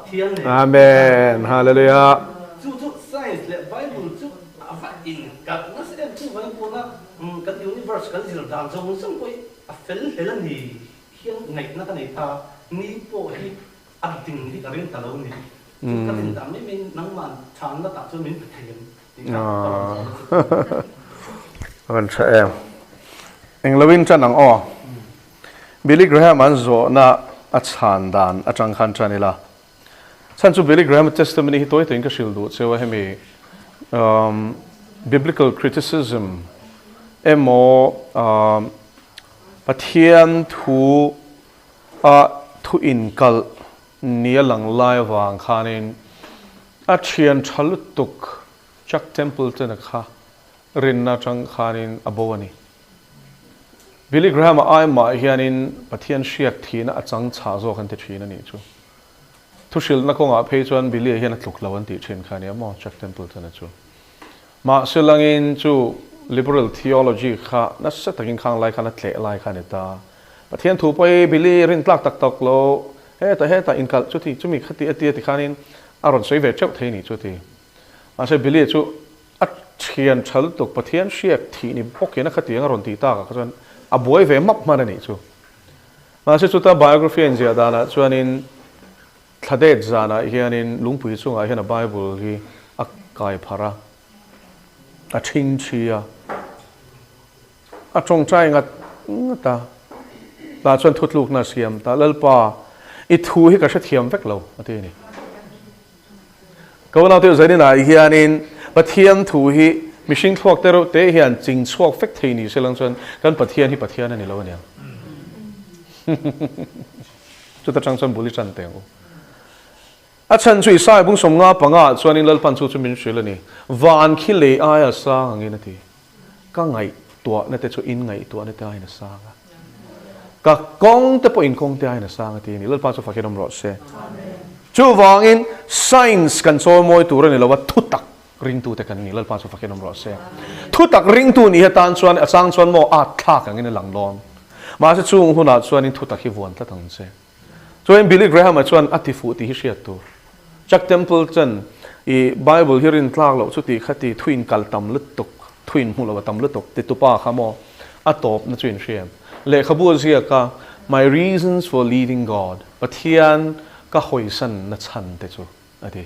Pathian nen. Amen. Hallelujah. Chu chu science leh Bible chu a va inkalh nasa em chuvangin tuna kan universe kan zir dan zawng zawng pawh hi a fel hlel a ni hian ngaihna ka nei ta ni pawh hi a ding hi ka ring ta lo ni. Chu ka rin dan mai mai nangmah chhanna tah chuan min pe thei em tih kha ka rawn zawhna chu ka ni. A rawn tha em. Englo in tan ang aw. Billy Graham an zawhna a chhan dan atang khan tan ila. Chhan chu Billy Graham testimony hi tawi tawiin ka hrilh duh cheu a, hemi biblical criticism emaw Pathian thu a thu inkalh nia lang lai avang khanin a thian tha lutuk Chuck Templeton-a kha rinna atang khanin a bo a ni. Billy Graham-a ai mah hianin Pathian hriak thihna a chang chhah zawk an ti thin a nih chu. Thuhrilhna kawngah phei chuan Billy-a hian a tluk lo an tih thin kha a nia maw Chuck Templeton-a chu. Mahse langin chu liberal theology kha nasa takin khang lai khan a tleh lai kha a ni ta. Pathian thu pawh hi Billy rintlak tak tak lo, hetah hetah inkalh chuti chumi khati a ti a ti khanin a rawn sawi ve teuh thei a nih chu a ti. Mahse Billy-a chu A thian tha lutuk Pathian hriak thih ni bawkin a khatiang a rawn tih takah kha chuan a buai ve map hman a nih chu. Mahse chuta biography a inziah danah chuanin thladet zanah hianin lungpui chungah hian a Bible hi a kai pharh a, a thing thi a, a tawngtai ngat ngat a, tah chuan thutlukna a siam ta, Lalpa, i thu hi ka hrethiam vek lo, a ti a ni. Ka unau te zaninah hianin Pathian thu hi mihring thluak te reuh te hian ching chhuak vek thei ni se lang chuan kan Pathian hi Pathian a ni lo aniang. Chuta tang chuan bul i tan teh ang u. A chhan chu Isaiah bung 55 ah chuanin Lalpan chu chu min hrilh a ni. Van khi lei aia sang angin a ti. Ka ngaihtuahna te chu in ngaihtuahna te aiin a sang a. Ka kawng te pawh in kawng te aiin a sang a ti a ni. Lalpa chu fakin awm rawh se. Chuvangin science kan chawimawi tur a ni lo a, thutak ringtute kan ni. Lalpa chu fakin awm rawh se. Thutak ringtu nih atan chuan a chang chuan maw at thlak angin a lang dawn. Mahse chung hunah chuanin thutak hi vuan tlat ang che. Chuan Billy Graham-a chuan a ti fuh tih hi hriat tur. Chuck Templeton i Bible hi rin tlak loh chu ti kha ti thuin kal tam lutuk, thuin hmu lo a tam lutuk ti tupa kha maw a tawpna chu in hria em? Lehkhabu a ziak a, My reasons for leaving God, Pathian ka hawisan na chhan te chu a ti.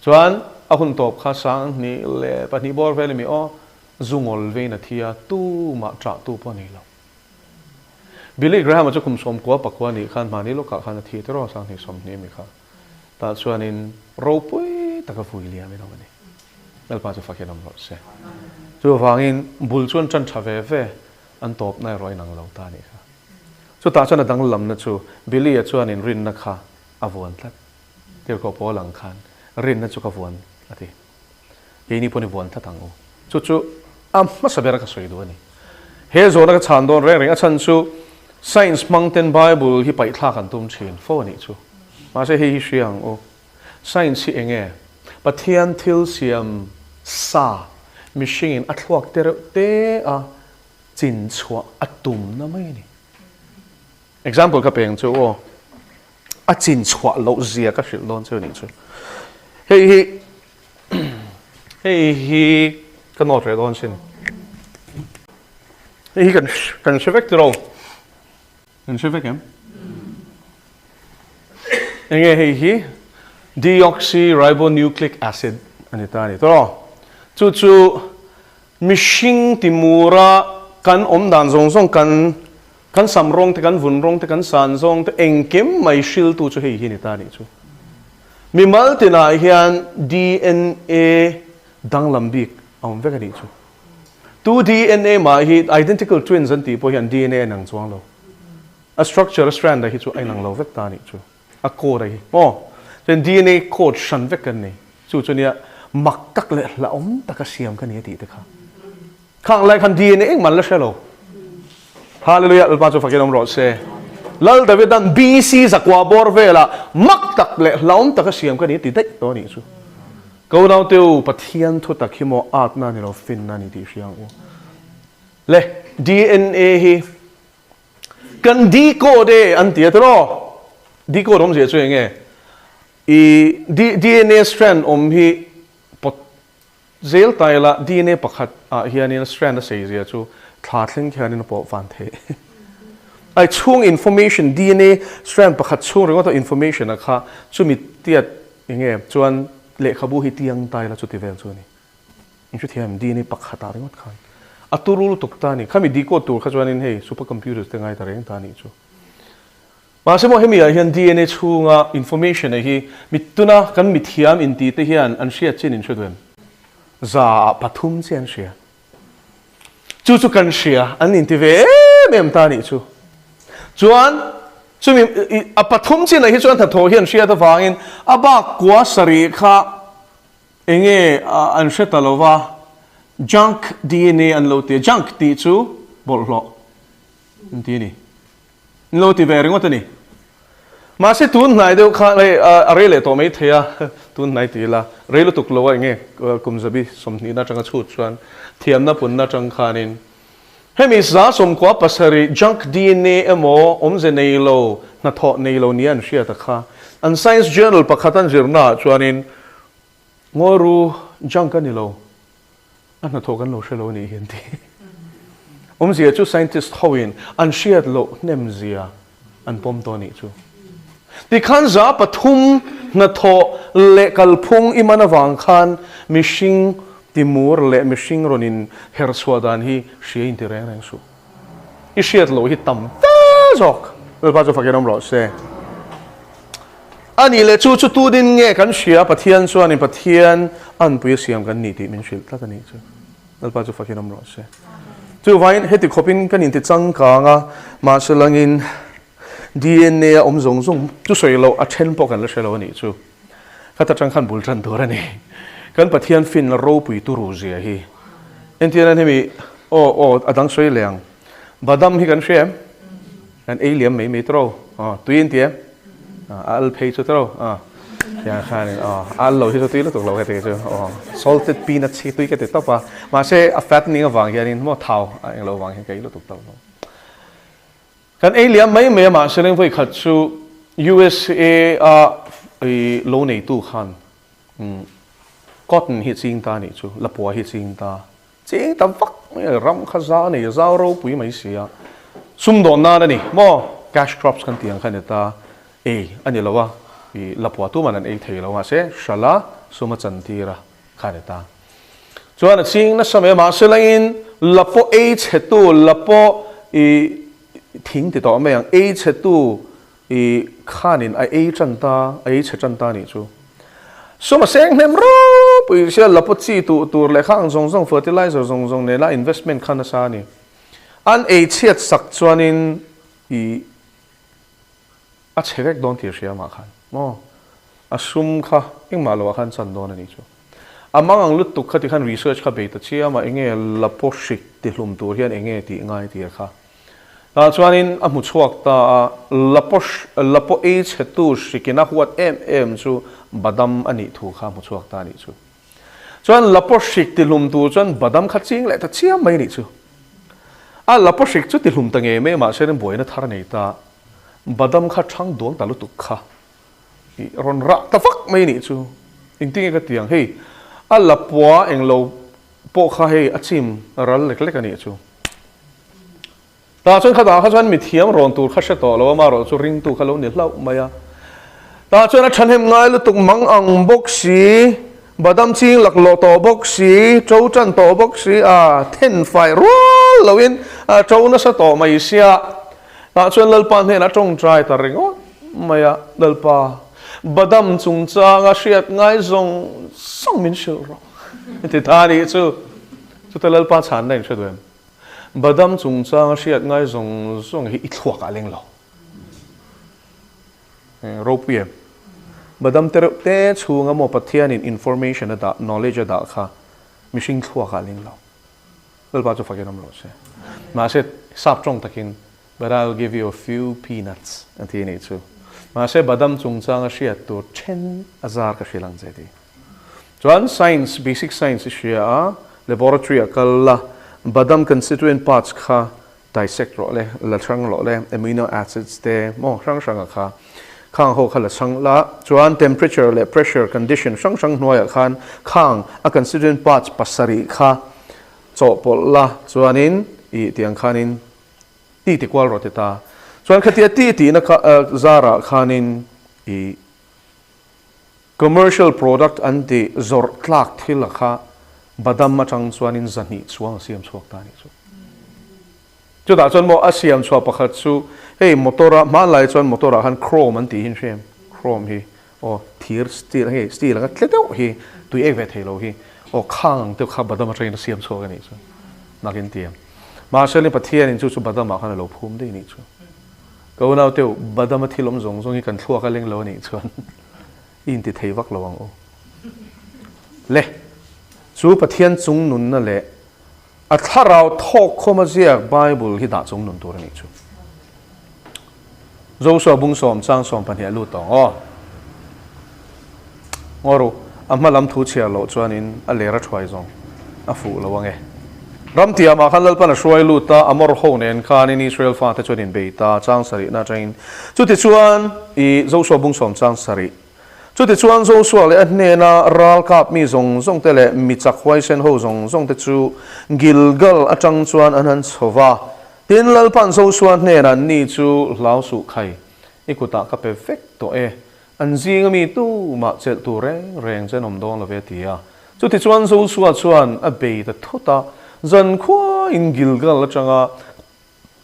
Chuan a hun tawp kha 2002 bawr vel emi aw, zu ngawl vein a thi a, tumah ṭah tu pawh a nei lo. Billy Graham-a chu kum 99 nih khan hmani lawkah khan a thi tiraw 2020 mi kha. Tah chuanin ropui taka vui liam in awm a ni. Lalpa chu fakin awm rawh se. Chuvangin bul chuan tan tha ve ve an tawpna erawh a inang lo ta a nih kha. Chutah chuan a danglamna chu Billy-a chuanin rinna kha a vuan tlat. Tirhkoh pawl ang khan rinna chu ka vuan a ti. Keini pawh ni vuan tlat ang u. Chu chu a hmasa bera ka sawi duh a ni. He zawhna ka chhan dawn reng reng a chhan chu science hmang ten Bible hi paihthlak an tum thin fo a nih chu. Mahse hei hi hria ang u. Science hi eng nge? Pathian thil siam sa mihringin a thluak te reuh te a chin chhuah a tumna mai a ni. Example ka peng chu aw. A chin chhuah loh zia ka hrilh dawn chu a nih chu. Hei hi hei hi ka note reh dawn sin. Hei hi kan kan hre vek tiro. Kan hre vek em? Enge hei hi deoxyribonucleic acid a ni ta a ni tawh. Chu chu mihring timura kan awm dan zawng zawng kan Kan sam rawng te, kan vun rawng te, kan san zawng te, engkim mai hriltu chu hei hi ni ta a nih chu. Mimal tinah hian DNA danglam bik a awm vek a nih chu. Tu DNA mah hi identical twins an tih pawh hian DNA a inang chuang lo. A structure, a strand a hi chu a inang lo vek ta a nih chu. A code a hi maw? Chuan DNA code hran vek kan nei. Chu chu nia mak tak leh hlauhawm taka siam ka ni a tih te kha. Khang lai khan DNA engmah an la hre lo. Hallelujah, Lalpa chu fakin awm rawh se. Lal Davidan BC zakua bawr velah mak tak leh hlauhawm taka siam ka ni a ti daih tawh a nih chu. Ka unaute u, Pathian thu tak hi maw atna a ni lo, finna a ni tih hria ang u. Le, DNA hi kan decode e an ti a tiraw? Decode awmzia chu eng nge? I DNA strand awm hi pawt zel ta ila DNA pakhat ah hianin strand a sei zia chu thla thleng khianin a pawh van theih. Ai chhung information DNA strand pakhat chhung ringawt a information a kha chumi tiat enge chuan lehkhabu hi tiang ta ila chuti vel chu a ni. In hrethiam DNA pakhat ah ringawt khan a turu lutuk ta a ni. Khami decode tur kha chuanin hei super computers te ngai ta reng ta a nih chu. Mahse maw hemi ah hian DNA chhunga information a hi mittuna kan mithiam inti te hian an hriat chin in hre duh em? Za ah pathum chiah an hria. Chu chu kan hria an inti ve em em ta nih chu. Chuan chumi a pathum chin ah hi chuan hnathawh hi an hriat avangin a bak kua sarih kha enge an hre ta lo va, junk DNA an lo ti a, junk tih chu bawlhhlawh an ti a ni. An lo ti ve ringawt a ni. Mahse tun hnai deuh kha hei a rei leh tawh mai thei a, tun hnai ti ila rei lutuk lo a enge kum zabi sawmhnihna atanga chhut chuan thiamna punna atang khanin hemi 97 junk DNA emaw awmze nei lo hnathawh nei lo nia an hriat a kha an science journal pakhat an zirna ah chuanin ngawiru junk a ni lo. A hnathawh kan lo hre lo a nih hi an ti. Awmzia chu scientist hoin an hriat loh hnemzia an pawm tawh a nih chu. Tikhan 3% hnathawh leh kalphung i man avang khan mihring timur leh mihring rawn in herchhuah dan hi hria in ti reng reng suh. I hriat loh hi tam fe zawk. Lalpa chu fakin awm rawh se. A nih leh chu chu tu din nge kan hria Pathian chuanin Pathian anpui a siam kan ni tih min hrilh tlat a nih chu. Lalpa chu fakin awm rawh se. Chuvangin heti khawpin kan inti changkang a, mahse langin DNA a awm zawng zawng chu sawi loh a then pawh kan la hre lo a nih chu. Khata tang khan bul tan tur a ni. Kan Pathian fin la ropui turu zia hi. Entirnan hemi aw aw a dang sawi leh ang. Badam hi kan hria em? Kan ei liam mai mai tawrh aw. Tui an ti em? A al phei chu tawrh aw. Tiang khanin aw a al lo hi chu tui lutuk lo ka ti chu aw. Salted peanuts hi tui ka ti tawp a. Mahse a fattening avang hianin maw thau a englo avang hian ka ei lutuk tawh lo. Kan ei liam mai mai a mahse leng vawi khat chu USA a i lo neitu khan cotton hi ching ta anih chu, lapua hi ching ta, ching ta vak mai a, ram kha za nei a, zau ropui mai si a, sumdawn nan a ni maw, cash crops kan tih ang kha a ni ta, ei a ni lo a, i lapua tuman an ei thei lo mahse hrala sum a chantir a kha a ni ta. Chuan a ching nasa mai a, mahse langin la pawh ei chhetu, la pawh i thing ti tawh mai ang, ei chhetu i khanin a ei tan ta, a ei chhe tan ta nih chu. Sum a seng hnem ropui sia, la pawh chi tuh tur leh khang zawng zawng fertilizer zawng zawng nena investment kha nasa a ni. An ei chhiat sak chuanin i a chhe vek dawn tih a hria amah khan maw? A sum kha engmah loah khan chan dawn a nih chu. A mang ang lutuk kha tikhan research kha bei ta chiam a, enge la pawh hrik tihlum tur hian enge tih ngai tih a kha. Tah chuanin a hmu chhuak ta a, la pawh la pawh ei chhetu hrikin a huat em em chu badam a nih thu kha a hmu chhuak ta a nih chu. Chuan la pawh hrik tihlum tur chuan badam kha ching leh ta chiam mai a nih chu. A la pawh hrik chu tihlum ta ngei mai mahse buaina thar a nei ta. Badam kha thang duang ta lutuk kha i rawn rah ta vak mai nih chu. Engtinge ka ti ang hei a lapua englo pawh kha hei a chim ral lek lek a nih chu. Tah chuan khatah kha chuan mithiam rawn tur kha hre tawh lo a, amaherawh chu ringtu kha lo ni hlauh mai a. Tah chuan a thahnem ngai lutuk mang ang bawk si, badam ching laklawh tawh bawk si, to tan tawh bawk si, a then fai rual loin a to nasa tawh mai sia. Tah chuan Lalpa hnenah tawngtai ta ringawt mai a, Lalpa, badam chungchanga hriat ngai zawng zawng min hrilh rawh. Ti ta a nih chu. Chuta Lalpa chhanna in hre duh em? Badam chungchanga hriat ngai zawng zawng hi i thluak ah leng lo. Ropui em? Badam te reuh te chhunga maw Pathianin information a dah, knowledge a dah kha mihring thluak ah leng lo. Lalpa chu fakin awm rawh se. Mahse, sap tawng takin, But I'll give you a few peanuts, a ti anih chu. Mahse, badam chungchanga hriat tur then a zar ka hrilh ang che ti. Chuan science, basic science i hria a, laboratory ah kal la, badam constituent parts kha dissect rawh le, la hrang rawh le, amino acids te maw hrang hranga kha. Khang ho kha la chhang la, chuan temperature leh pressure condition hrang hrang hnuaiah khan khang a constituent parts pasarih kha chawhpawlh la, chuanin ih tiang khanin ti ti kual rawh ti ta. Chuan khatia ti tihna kha zarah khanin ih commercial product an tih zawrh tlak thil a kha badam atang chuanin 200 chuang a siam chhuak ta a nih chu. Chutah chuan maw a siam chhuah pakhat chu hei motor a hmanlai chuan motor ah khan chrome an tih hi an hria em? Chrome hi aw thir steel hei steel anga tle deuh hi tui ek ve thei lo hi aw khang ang deuh kha badam atangin a siam chhuak a nih chu nakin ti em? Mahse ni Pathianin chu chu badam ah khan a lo phum daih a nih chu. Ka unau teuh badam a thil awm zawng zawng hi kan thluak a leng lo a nih chuan i inti thei vak lo ang u. Le chu Pathian chung nunna leh A thlarau thawk khawm a ziak Bible hi dah chung nun tur a nih chu. Joshua bung sawm chang sawm pahnih a lut tawh ang aw. Ngaw ru, a hma lam thu chhiar loh chuanin a ler a thuai zawng a fuh lo ange. Ram tiamah khan Lalpan a hruai lut a, Amor ho nen khanin Israel fate chuan inbei ta chang sarihna atangin. Chutichuan i Joshua bung sawm chang sarih Chutichuan Joshua leh a hnena ralkap mi zawng zawng te leh mi chak huaisen ho zawng zawng te chu Gilgal atang chuan an han chho va. Tin, Lalpa'n Joshua hnenah ni chu hlau suh khai, i kutah ka pe vek tawh e, an zinga mi tumah chelh tur reng reng che an awm dawn lo ve, a ti a. Chutichuan Joshua chuan a bei ta thut a, zankhuain Gilgal atanga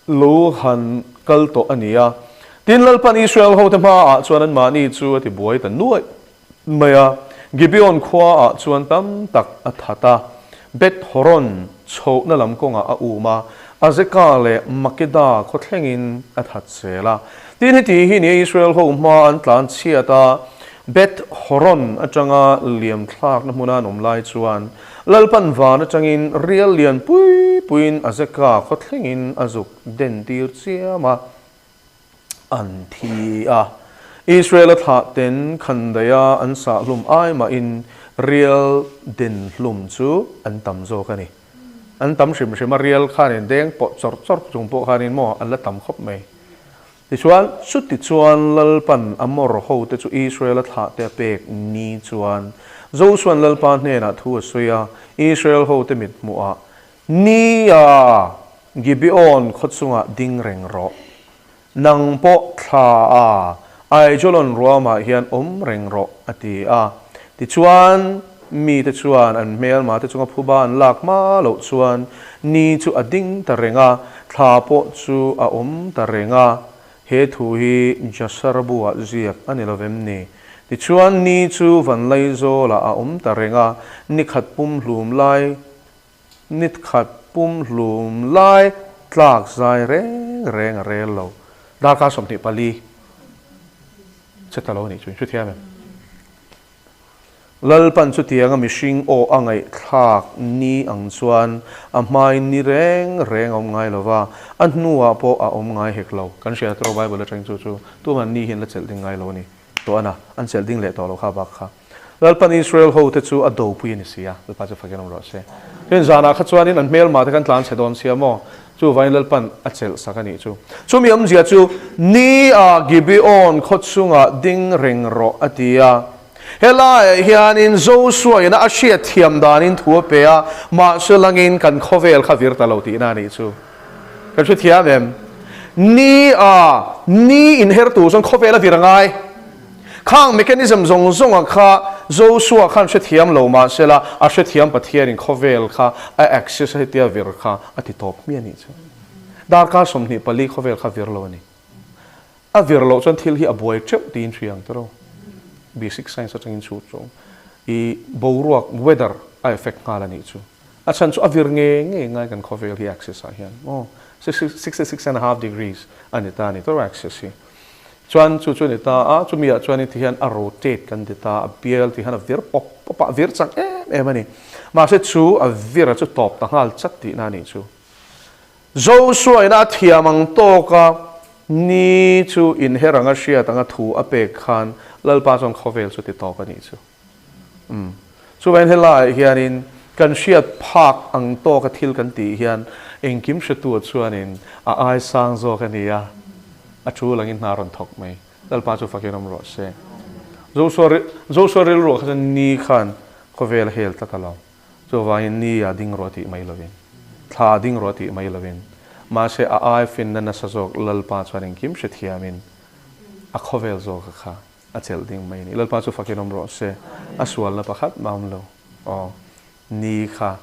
lo han kal tawh a ni a. Tin, Lalpan Israel hote hmaah chuan anmahni chu a tibuai ta nuaih mai a. Gibeon khuaah chuan tam tak a that a, Beth Horon chhohna lam kawngah a um a, Azeka leh Makeda khaw thlengin a that zel a. Tin, heti hi nia Israel ho hma an tlan chhiat a, Beth Horon atanga liam thlakna hmuna an awm lai chuan Lalpan van atangin rial lian pui puiin Azeka khaw thlengin a zuk den tir chiam a, an thi a. Israel-a thlah ten khandaia an sah hlum ai mahin rial den hlum chu an tam zawk a ni. An tam hrim hrim a, rial khanin deng pawh chawrh chawrh chung pawh khanin maw an la tam khawp mai. Tichuan, chutichuan Lalpan Amor hote chu Israel-a thlahte a pek ni chuan Josua'n Lalpa hnenah thu a sawi a, Israel hote mithmuhah, Nia, Gibeon khaw chungah ding reng rawh. Nang pawh thla a, Aijalon ruamah hian awm reng rawh, a ti a. Tichuan, mite chuan an hmelmate chunga phuba an lak hma loh chuan ni chu a ding ta reng a, thla pawh chu a awm ta reng a. He thu hi Jasar buah ziak a ni lovem ni? Tichuan, ni chu Vanlaizawlah a awm ta reng a, ni khat pum hlum lai, ni khat pum hlum lai tlak zai reng reng a rel lo. Darkar 24 che ta lo a nih chu, hrethiam em? Lalpan chutianga mihring aw a ngaihthlak ni ang chuan a hmain ni reng reng a awm ngai lo va, a hnuah pawh a awm ngai hek lo. Kan hria tawh Bible atangin chu chu tuman ni hian la chelh ding ngai lo a ni tawh a na, an chelh ding leh tawh lo kha bak kha. Lalpan Israel hote chu a dopui a ni si a, Lalpa chu fakin awm rawh se. Chuan zanah kha chuanin an hmelmah te khan tlan chhe dawn sia maw? Chuvain Lalpan a chelh sak a nih chu. Chumi awmzia chu, Ni ah Gibeon khaw chungah ding reng rawh a ti a. Helaiah hianin Joshua-ina a hriat thiam danin thu a pe a, mahse langin kan khawvel kha vir ta lo tihna a nih chu. Kan hre thiam em? Ni ah ni inher tur chuan khawvel a vir a ngai. Khang mechanism zawng zawnga kha Joshua khan hrethiam lo mahsela a hrethiam Pathianin khawvel kha a axis a hetia vir kha a ti tawp hmiah anih chu. Darkar 24 khawvel kha vir lo a ni. A vir loh chuan thil hi a buai teuh tiin hria ang tiraw. Basic science atangin chhut rawh. I boruak, weather, a effect nghal anih chu. A chhan chu a vir nge nge ngai kan khawvel hi axis ah hian aw 66 and a half degrees a ni ta a ni tiraw axis hi. Chuan chu chu a ni ta a, chumi ah chuan ti hian a rotate kan ti ta, a bial ti hian a vir pawp pawp a, a vir chak em em a ni. Mahse chu a vir a chu tawp ta nghal chat tihna a nih chu. Joshua-ina a thiam ang tawk a, ni chu inher anga hriat anga thu a pek khan Lalpa chuan khawvel chu ti tawp a nih chu. Umm. Chuvangin helaiah hianin kan hriat phak ang tawka thil kan tih hian engkim hretua chuanin a ai sang zawk a ni a, a tul angin hna rawn thawk mai. Lalpa chu fakin awm rawh se. Joshua Joshua rilruah kha chuan ni khan khawvel a hel tlat a lo. Chuvangin ni a ding rawh tih mai lovin, thla a ding rawh tih mai lovin, mahse a ai finna nasa zawk Lalpa chuan engkim hrethiamin a khawvel zawka kha a chelh ding mai a ni. Lalpa chu fakin awm rawh se. A sualna pakhat mah awm lo. Aw, ni kha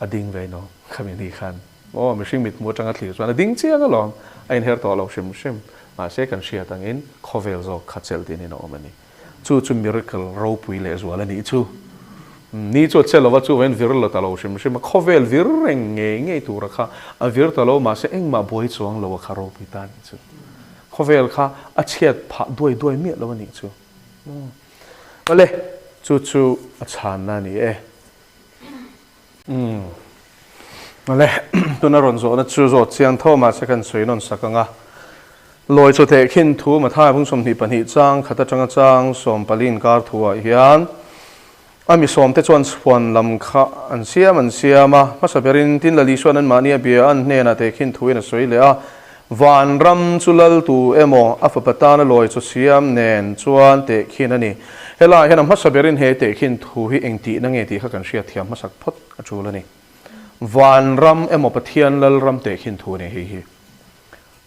a ding ve no, khami ni khan. Aw, mihring mithmu atanga thlir chuan a ding chiang alawm, a inher tawh lo hrim hrim. Mahse kan hriat angin khawvel zawk kha chelh dinin a awm a ni. Chu chu miracle ropui leh zual a nih chu. Ni chu a che lova, chuvain vir la ta lo hrim hrim a, khawvel vir reng ngei ngei tura kha a vir ta lo, mahse engmah buai chuang lo a kha ropui ta a nih chu. Khawvel kha a chhiat phah duai duai miah lo a nih chu. Awle, chu chu a chhanna a ni e. Umm. Awle, tuna rawn zawhna chu zawt chiang tho mahse kan sawi nawn sak ang a. Lawi chaw teh khin thu Mathai bung 22 chang khat atanga chang 14 inkar thuah hian a mi sawmte chuan chhuan lam kha an siam an siam a. Hmasa berin tin Lali chuan anmahni a bia an hnenah teh khin thuin a sawi leh a. Vanram chu lal tu emaw a fapa tana lawi chaw siam nen chuan teh khin a ni. Helaiah hian a hmasa berin he teh khin thu hi engtihna nge tih kha kan hriat thiam hmasak phawt a tul a ni. Vanram emaw Pathian Lalram teh khin thu a ni hei hi.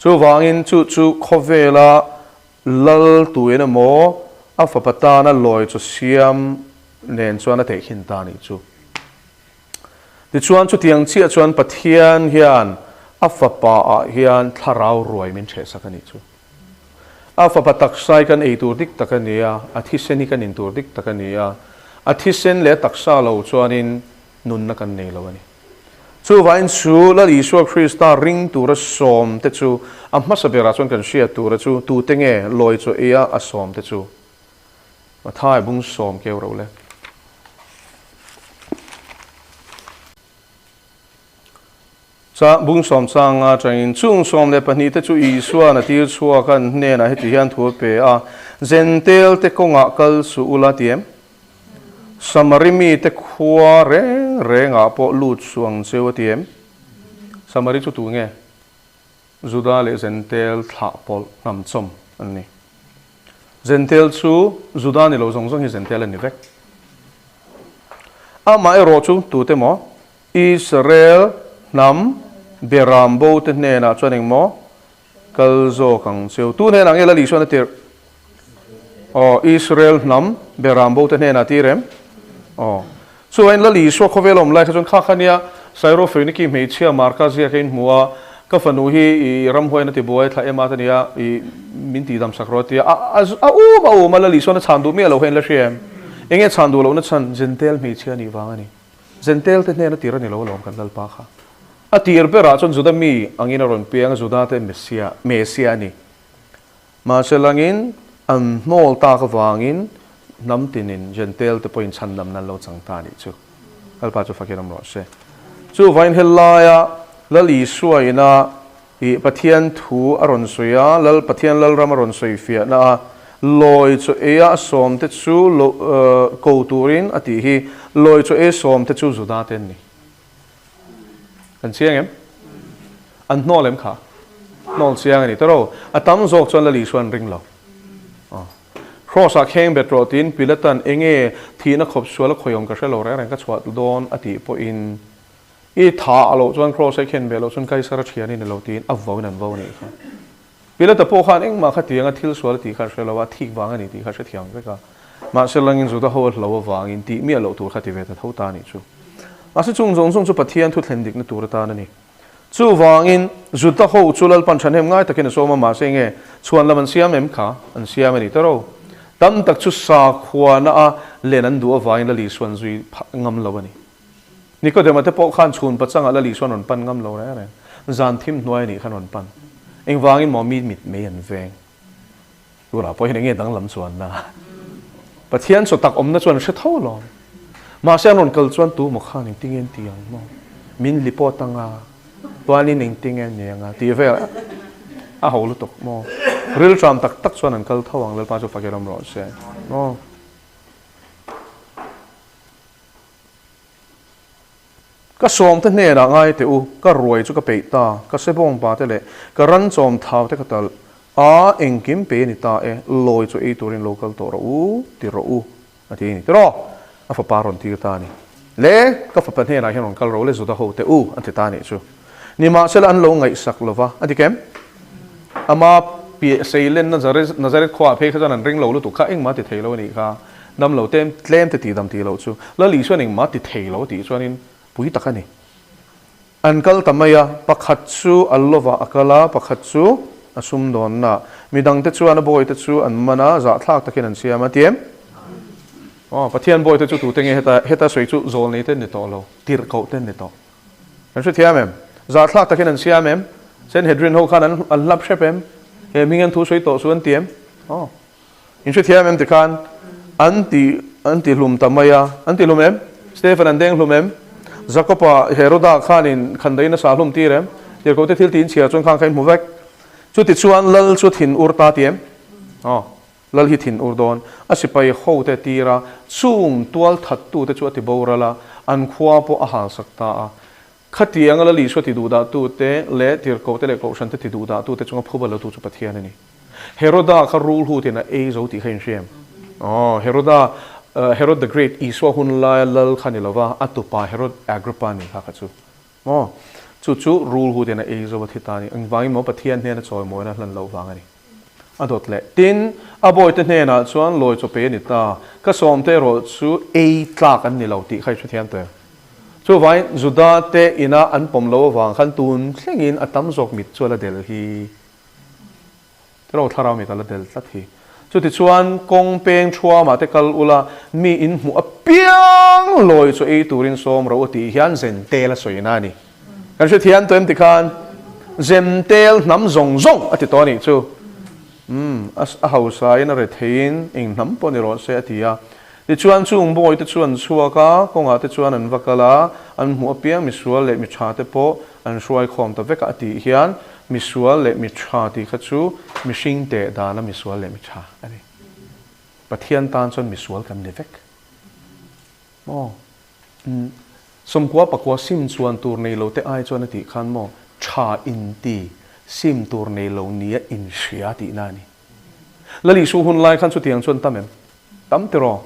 Chuvangin chu chu khawvela lal tuin emaw a fapa tana lawi chaw siam nen chuan a teh khin ta a nih chu. Tichuan chutiang chiah chuan Pathian hian a fapa ah hian thlarau ruai min ṭhehsak a nih chu. A fapa taksa hi kan ei tur dik tak a ni a, a thisen hi kan in tur dik tak a ni a, a thisen leh a taksa lo chuanin nunna kan nei lo a ni. Chuvangin chu Lal Isua Krista ring tura sawm te chu a hmasa berah chuan kan hriat tura chu tute nge lawi chaw eia a sawm te chu? Mathai bung sawm keu ro le. Cha bung sawm changa atangin chung 12 te chu Isuan a tir chhuak a, an hnenah heti hian thu a pe a, Zentel te kawngah kal suh ula ti em? Samari mite khua reng rengah pawh lut suh ang cheu a ti em? Samari chu tu nge? Juda leh Zentel thlah pawlh hnam chawm an ni. Zentel chu Juda ni lo zawng zawng hi Zentel an ni vek. Amah erawh chu tute maw? Israel hnam Beram bo te hnenah chuan engmaw kal zawk ang cheu. Tu hnenah nge Lal Isuan a tirh? Aw, Israel hnam Beram bo te hnenah tir em? Aw. Chuain Lal Isua khawvel awm lai kha chuan kha kha nia Syrophoeniki hmeichhia Marka ziak a inhmu a, ka fanu hi i ramhuaiin a ti buai thla em a ta nia, i min tihdam sak rawh a ti a, a um a um a, Lal Isuan a chhan duh miah lo kha in la hria em? Enge chhan duh lohna chhan Zentel hmeichhia nih vang a ni. Zentel te hnena tir a ni lo alawm kan Lalpa kha. A tir berah chuan Juda mi angin a rawn piang a, Juda te Messia, Mesia a ni. Mahse langin an hnawl tak avangin hnam tinin Jentail te pawhin chhandamna an lo chang ta a nih chu. Lalpa chu fakin awm rawh se. Chuvain helaia Lal Isua ina ih Pathian thu a rawn sawi a, Lal Pathian Lalram a rawn sawi fiahna a, lawi chaw eia a sawm te chu lo ko turin a tih hi, lawi chaw ei sawm te chu Juda te an ni. Kan chiang em? An hnawl em kha? Hnawl chiang a ni tawrh. A tam zawk chuan Lal Isua an ring lo. Cross ah kheng bet rawh tiin Pilatan enge thihna khawp sual a khawiawm ka hre lo reng reng ka chhuah dawn a tih pawhin i tha a loh chuan Cross a khen ve loh chuan Kaisar a thian i ni lo tiin a vo in an vo a nih kha. Pilata pawh khan engmah kha tianga thil sual a tih kha a hre lo a, thik vang a ni tih kha a hrethiam vek a. Mahse langin Juda ho a hlo avangin tih miah loh tur kha ti ve ta tho ta a nih chu. Mahse chung zawng zawng chu Pathian thu thlen dikna tur atan a ni. Chuvangin Juda ho chu Lalpan thahnem ngai takin a sawm a, mahse enge chhuan lam an siam em kha an siam a ni ta ro. Tam tak chu sakhuana a len an duh avangin Lal Isuan zui phah ngam lo a ni. Nikodema te pawh khan chhun pachangah Lal Isuan rawn pan ngam lo reng reng. Zan thim hnuai a nih khan rawn pan. Engvangin maw mi mit mei an veng. Tunah pawh hian enge danglam chuanna? Pathian chaw tak awmna chuan hre tho alawm. Mahse an rawn kal chuan tu maw khan engtinge an ti ang maw? Min li pawt anga, tuanin engtinge an ni anga tih vel a ho lutuk maw? Rilṭam tak tak chuan an kal tho ang Lalpa chu fakir awm rawh se maw? Ka sawmte hnenah ngai teh u, ka ruai chu ka peih ta, ka sebawng pa te leh ka ran chawm thau te ka talh. A, engkim pe a ni ta e, lawi chu ei turin lo kal tawh rawh u, ti rawh u, a ti a ni. Tiraw? A fapa rawn tir ta a ni. Le, ka fapa hnenah hian rawn kal rawh le Juda hote u, a ti ta a nih chu. Nimahsela an lo ngaihsak lo va, a ti kem? Ama piah seilen Nazareth khuaah phei kha chuan an ring lo lutuk kha, engmah ti thei lo a nih kha. Dam lo tlem tlem te tihdam tih loh chu Lal Isuan engmah ti thei lo a tih chuanin pui tak a ni. An kal ta mai a, pakhat chu a lovah a kal a, pakhat chu a sumdawnna. Midangte chuan a bawite chu an man a, zahthlak takin an siam a, ti em? Aw, Pathian bawite chu tute nge heta, heta sawi chu zawlnei te ni tawh lo, tirhkoh te ni tawh. Kan hrethiam em? Zahthlak takin an siam em? Sanhedrin ho khan an an hlap hrep em? He hming an thu sawi tawh chu an ti em? Aw. In hrethiam em tikhan an ti an ti hlum ta mai a, an ti hlum em? Stephen an deng hlum em? Jakob-a Heroda khanin khandai nasa hlum tir em? Tirhkohte thil tiin chhiar chuan khang kha in hmu vek. Chuti chuan Lal chu thin ur ta ti em? Aw, Lal hi thin ur dawn. A sipai hote tir a, chung tual thattute chu a ti boral a, an khua pawh a halsak ta a. Khatianga Lal Isua ti duhdahtute leh tirhkohte leh kohhrante ti duhdahtute chunga phuba lotu chu Pathian a ni. Heroda kha rul hutin a ei zo tih kha in hria em? Aw, Heroda, Herod the Great, Isua hun laia lal kha ni lova, a tupa Herod Agrippa ni kha kha chu. Maw? Chu chu rul hutin a ei zo a thi ta a ni. Engvangin maw Pathian hnena chawimawina hlan loh vang a ni. A dawt leh. Tin, a bawite hnenah chuan lawi chaw pe a ni ta. Ka sawmte erawh chu ei tlak an ni lo tih kha i hrethiam tawh em? Chuvangin Juda te ina an pawm lo avang khan tun thlengin a tam zawk mit chu a la del hi. Tiraw thlarau mit a la del tlat hi. Chutichuan kawng peng thuamah te kal ula mi in hmuh apiang lawi chu ei turin sawm rawh u tih hian Zentel a sawina a ni. Kan hrethiam tawh em tikhan Zentel hnam zawng zawng a ti tawh a nih chu. Umm a hausain a retheiin eng hnam pawh ni rawh se a ti a. Tichuan chung bawi te chu an chhuak a, kawngah te chuan an va kal a, an hmuh apiang misual leh mi tha te pawh an hruai khawm ta vek a, a tih hian misual leh mi tha tih kha chu mihring teh dana misual leh mi tha a ni. Pathian tan chuan misual kan ni vek. Maw? Umm. Sawmkua pakua sim chuan tur nei lo te ai chuan a tih khan maw tha inti sim tur nei lo nia inhria tihna a ni. Lal Isu hun lai khan chutiang chuan tam em? Tam tiraw?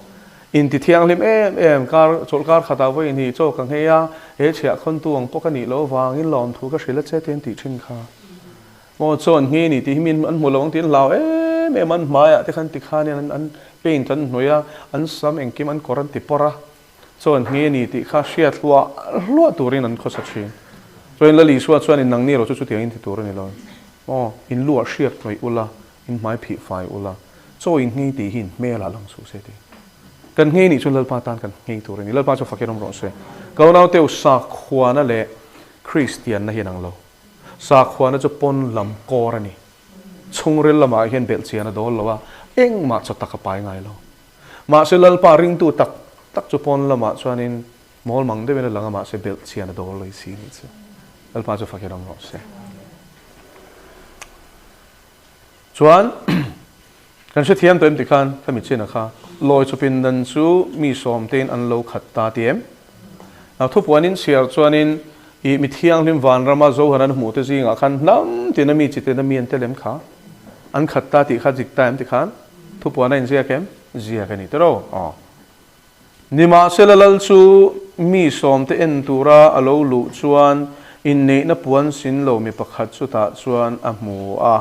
Inti thianghlim em em, kar chawlhkar khatah vawiin hi chaw ka nghei a, he chhiah khawntu ang pawh ka nih loh avangin lawmthu ka hrilh a che te an tih thin kha. Maw chaw an nghei a ni tih hi min an hmu lo ang tiin hlau em em an hmaiah te khan tikhanin an an paint an hnawih a, an sam engkim an kawr an ti pawrh a, chaw an nghei a ni tih kha hriat hluah hluah turin an khawsa thin. Chuan Lal Isua chuan in nangni erawh chu chutiang in ti tur a ni lo. Maw in luah hriat hnawih ula, In hmai phih fai ula, chaw in nghei tih hi in hmel ah lang suh se ti. Kan nghei nih chuan Lalpa tan kan nghei tur a ni. Lalpa chu fakin awm rawh se. Kaunau teu sakhuana leh Kristianna hi an ang lo. Sakhuana chu pawn lam kawr a ni. Chhungril lamah hian belhchian a dawl lo a, engmah chaw tak a pai ngai lo. Mahse Lalpa ringtu tak tak chu pawn lamah chuanin mawl mang deuhin a lang a, mahse belhchian a dawl lo i si nih chu. Lalpa chu fakin awm rawh se. Chuan kan hrethiam tawh em ti khan ka mi chin a kha lawi chawpin dan chu mi sawmtein an lo khat ta ti em? Nau thupuanin chhiar chuanin i mi thianghlim vanrama Zohan an hmuh te zingah khan hnam tina mi chi tina mi an tel em kha? An khat ta tih kha dik ta em ti khan thupuan a inziak em? Ziak a ni tiraw? Aw. Nimahsela Lal chu mi sawmte en tura a lo luh chuan inneihna puan sin lo mi pakhat chutah chuan a hmu a.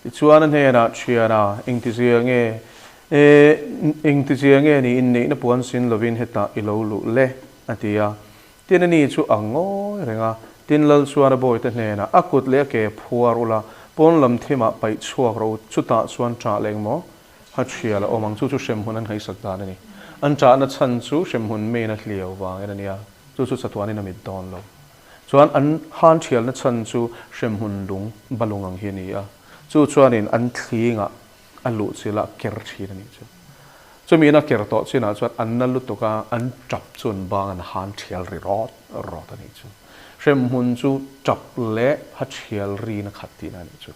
Tichuan a hnenah, Thiana, engtizia nge, e, engtizia nge ni inneihna puan sin lovin hetah i lo luh le? a ti a. Tin ani chu a ngawi reng a, tin Lal chuan a bawite hnenah, A kut leh a ke phuar ula, pawn lam thimah paih chhuak rawh u, chutah chuan ṭah leh engmaw? A thial a awm ang, chu chu hremhmun an ngaihsak dan a ni. An ṭahna chhan chu hremhmun main a hliau vangin a nia, chu chu chatuanin a mit dawn lo. Chuan an han thialna chhan chu hremhmun lung balung ang hi a ni a, chu chuanin an thlingah a luh chilh a ker thin a nih chu. Chumiin a ker tawh chinah chuan an na lutuk a, an ṭap chu an bang an han thial ri rawt rawt a nih chu. Hremhmun chu ṭap leh ha thial rin a khat tihna a nih chu.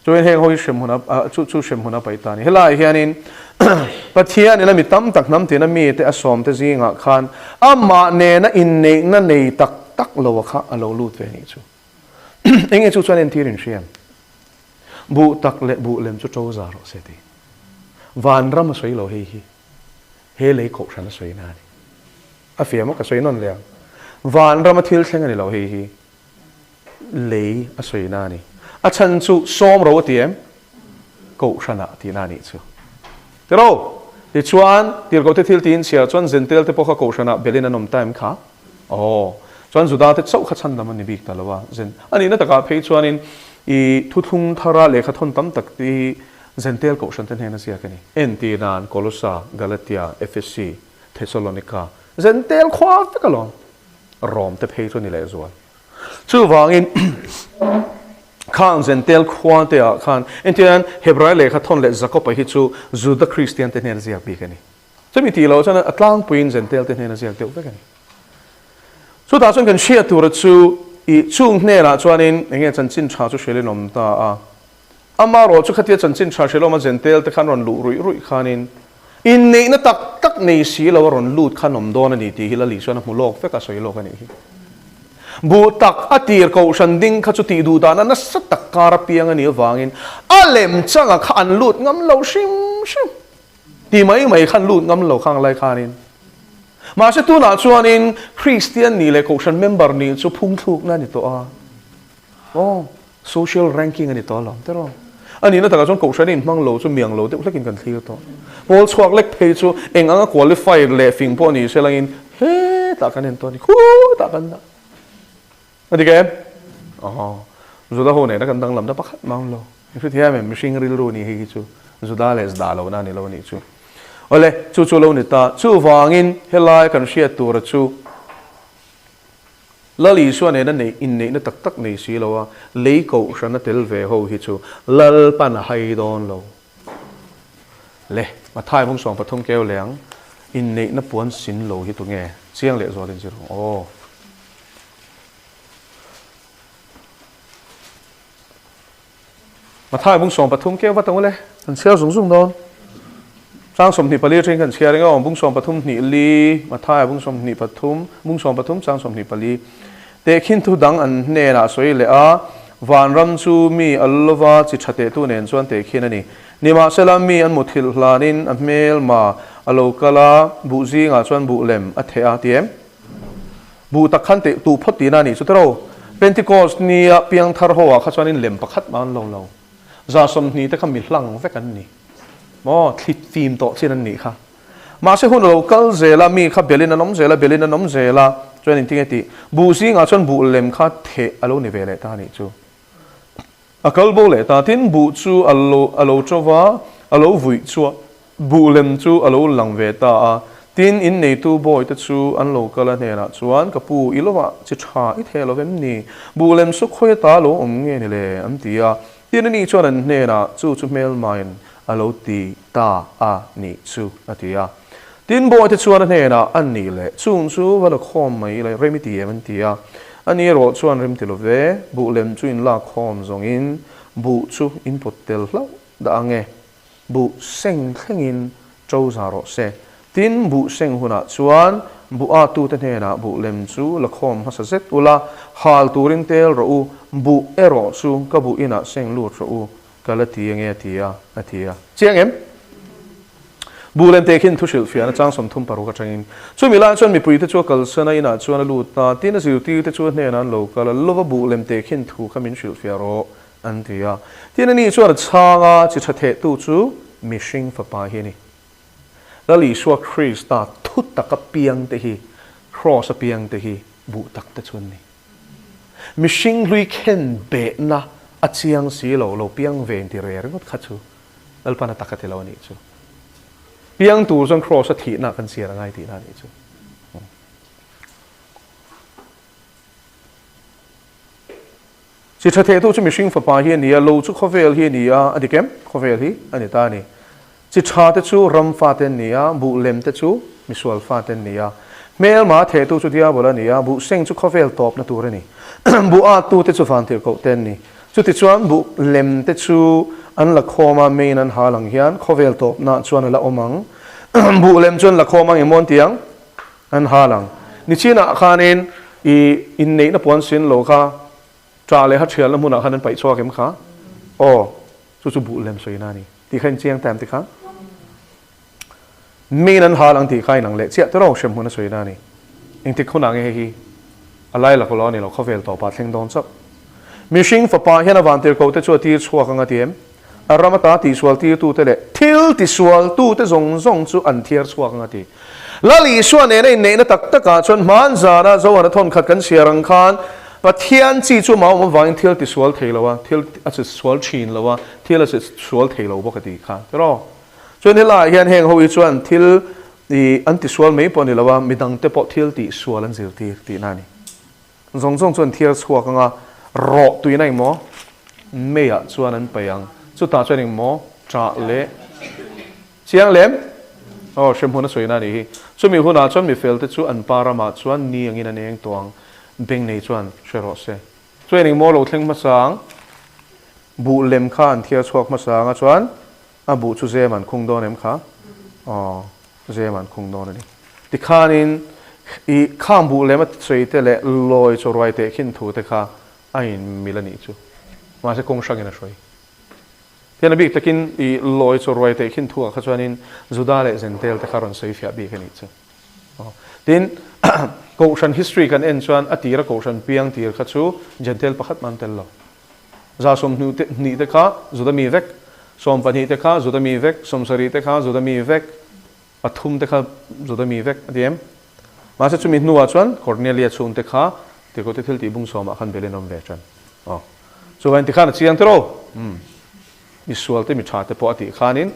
Chuan heng ho hi hremhmun a chu chu hremhmun a paih ta a ni. Helaiah hianin Pathianin a mi tam tak hnam tina mite a sawmte zingah khan amah nena inneihna nei tak tak lo a kha a lo lut ve a nih chu. Enge chu chuan entir in hriam? Buh tak leh buh lem chu ṭo za rawh se ti. Vanram a sawi lo hei hi. He lei kohhran a sawi na a ni. A fiam a ka sawi nawn leh ang. Vanram a thil thleng a ni lo hei hi. Lei a sawi na a ni. A chhan chu sawm ro a ti em? Kohhranah tihna a nih chu. Tiro! Tichuan, tirhkohte thil tiin chhiar chuan Zentel te pawh kha kohhranah belin an awm ta em kha? Aw. Chuan Juda te chauh kha chhandam a ni bik ta lo a. Zen, a nihna takah phei chuanin i thuthlung thara lehkha thawn tam tak te hi Zentel kohhran te hnena ziak a ni. Entir nan, Kolosa, Galatia, Efesi, Thesalonika, Zentel khua vek alawm. Rom te phei chu a ni lehzual. Chuvangin khang Zentel khua te ah khan entirnan Hebrai lehkha thawn leh Jakob-a hi chu Juda Kristian te hnena ziak bik a ni. Chumi tih loh chuan a tlangpuiin Zentel te hnena ziak deuh vek a ni. Chutah chuan kan hriat tura chu i chung hnenah chuanin eng nge chanchin tha chu hrilhin awm ta a. Amarawh chu khatia chanchin tha hrilh awma Zentel te khan rawn luh ruih ruih khanin inneihna tak tak nei si lo a rawn lut khan awm dawn a ni tih hi Lali chuan a hmu lawk vek a, sawi lawk a nih hi. Buh tak a tir kohhran ding kha chu tih duh dahna nasa tak kar a piang a nih avangin a lem changa kha an lut ngam lo hrim hrim ti mai mai khan lut ngam lo khang lai khanin. Mahse tunah chuanin Kristian nih leh kohhran member nih chu phungthlukna a ni tawh a. Aw. Social ranking a ni tawh alawm tiraw? A nihna takah chuan kohhran in hmang lo chu miang lo deuh hlekin kan thlir tawh. Pawl chhuak lek phei chu eng anga qualified leh fing pawh ni se langin hetah kan en tawh a ni, khutah kan dah. A dik em? Aw, Juda ho nena kan danglamna pakhat mang lo. I hrethiam em? Mihring rilru ni hei hi chu Juda leh Zda lohna a ni lo a nih chu. Awle, chu chu lo ni ta. Chuvangin helai kan hriat tura chu Lal Isua nena neih inneihna tak tak nei si lo a, lei kohhran a tel ve ho hi chu Lalpan a hai dawn lo. Le, Mathai bung 13 keu leh ang, inneihna puan sin lo hi tunge? Chiang leh zualin zir rawh aw. Mathai bung 13 keu vat ang u le, kan chhiar zung zung dawn. Chang 24 atangin kan chhiar eng aw, bung 13 hnih li, Mathai bung 23, bung 13 chang 24. Tehkhin thu dang an hnenah sawi leh a, Vanram chu mi a lova chi tha tehtu nen chuan tehkhin a ni. Nimahsela mi an muthilh hlanin a hmelma a lo kal a, buh zingah chuan buh lem a theh a, ti em? Buh tak khan teh tuh phawt tihna a nih chu tiraw? Pentecost nia piangthar ho ah kha chuanin lem pakhat mah an lo lo. 20 te kha mi hlang vek an ni. Maw thli fim tawh chin an nih kha. Mahse hun a lo kal zel a, mi kha belin an awm zel a, belin an awm zel a, chuan engtin nge tih? Buh zingah chuan buh lem kha theh a lo ni ve leh ta a nih chu. A kal bo leh ta. Tin, buh chu a lo a lo ṭo va, a lo vuih chhuah. Buh lem chu a lo lang ve ta a. Tin, inneitu bawite chu an lo kal a hnenah chuan, Ka pu, i lovah chi ṭha i theh lo vem ni? Buh lem chu khawi ata lo awm nge ni le? an ti a. Tin, ani chuan an hnenah, Chu chu hmelmain a lo ti ta a nih chu, a ti a. Tin, bawite chuan a hnenah, A nih leh, chung chu va la khawm mai ila, rem i ti em? an ti a. Ani erawh chuan rem ti lo ve, buh lem chu in lak khawm zawngin buh chu in pawt tel hlauh dah ang e. Buh seng thlengin ṭo za rawh se. Tin, buh seng hunah chuan buh a tute hnenah buh lem chu la khawm hmasa zet ula, hal turin tel rawh u, buh erawh chu ka buh inah seng lut rawh u, ka la ti ange a ti a, a ti a. Chiang em? Buh lem te khin thu hrilh fiahna chang 36 atangin, Chumi lai chuan mipuite chu a kalsan a, inah chuan a lut a, tin a zirtirte chu a hnenah an lo kal a, lova buh lem te khin thu kha min hrilh fiah rawh, An ti a. Tin, ani chuan a chhang a, chi tha thehtu chu mihring fapa hi a ni. Lal Isua Krista thu taka piang te hi, Kraws a piang te hi buh tak te chu an ni. Mihring hlui khen behna a chiang si lo, lo piang ve inti re ringawt kha chu Lalpan a tak a ti lo a nih chu. Piang tur chuan Kraws a thihna kan chian a ngai tihna a nih chu. Chi tha thehtu chu mihring fapa hi a ni a, lo chu khawvel hi a ni a, a dik em? Khawvel hi a ni ta a ni. Chi tha te chu ram fate an ni a, buh lem te chu misual fate an ni a. Hmelma thehtu chu diabol a ni a, buh seng chu khawvel tawpna tur a ni. Buh attu te chu vantirhkoh te an ni. Chutichuan buh lem te chu an la khawm a, main an hal ang hian khawvel tawpna chuan a la awm ang. Buh lem chu an la khawm ang emaw an ti ang? An hal ang. Nichinah khanin i inneihna puan sin lo kha ṭah leh ha ṭhialna hmunah khan an paih chhuak em kha? Aw. Chu chu buh lem sawina a ni. Tih kha inchiang ta em tikha? Miin an hal ang tih kha inang leh chiah tawrh hremhmun a sawina a ni. Engtik hunah nge hei hi a lai lak lo a ni lo, khawvel tawpah thleng dawn chauh. Mihring fapa hian a vantirhkoh te chu a tir chhuak ang a ti em? A ram ata tihsual tirtute leh thil tisualtute zawng zawng chu an thiar chhuak ang a ti. Lal Isua nena inneihna tak takah chuan hman zana Zohana thawnkhat kan chhiar ang khan Pathian chi chu mah awm avangin thil tisual thei lo a, thil a chisual thin lo a, thil a chisual thei lo bawk a ti kha tiraw? Chuan helaiah hian heng ho hi chuan thil i an tisual mai pawh a ni lo a, midangte pawh thil tihsual an zirtir tihna a ni. Zawng zawng chuan thiar chhuak anga rawh tuina engmaw meiah chuan an paih ang. Chutah chuan engmaw ṭah leh chiang lem? Aw, hremhmun a sawina a nih hi. Chumi hunah chuan mifelte chu an pa ramah chuan ni angin an eng tawh ang, beng nei chuan hre rawh se. Chuan engmaw lo thleng hmasa ang? Buh lem kha an thiar chhuak hmasa anga chuan a buh chu zem an khung dawn em kha? Aw, zem an khung dawn a ni. Tikhanin i khang buh lem a sawi te leh lawi chaw ruai teh khin thu te kha a in mil a nih chu. Mahse kawng hrangin a hruai. Tian a bik takin i lawi chaw ruai teh khin thu ah kha chuanin Juda leh Zentel te kha rawn sawi fiah bik a nih chu. Aw. Tin, Kohhran history kan en chuan a tira Kohhran piang tir kha chu Zentel pakhat mah an tel lo. 20 te hnih te kha Juda mi vek, 12 te kha Juda mi vek, 70 te kha Juda mi vek, pathum te kha Juda mi vek a ti em? Mahse chumi hnuah chuan Cornelia chhungte kha Tirhkohte thil tih bung sawmah khan belin awm ve tan. Aw. Chuvangin tikhan a chiang tiraw? Umm. Misualte mi tha te pawh a tih khanin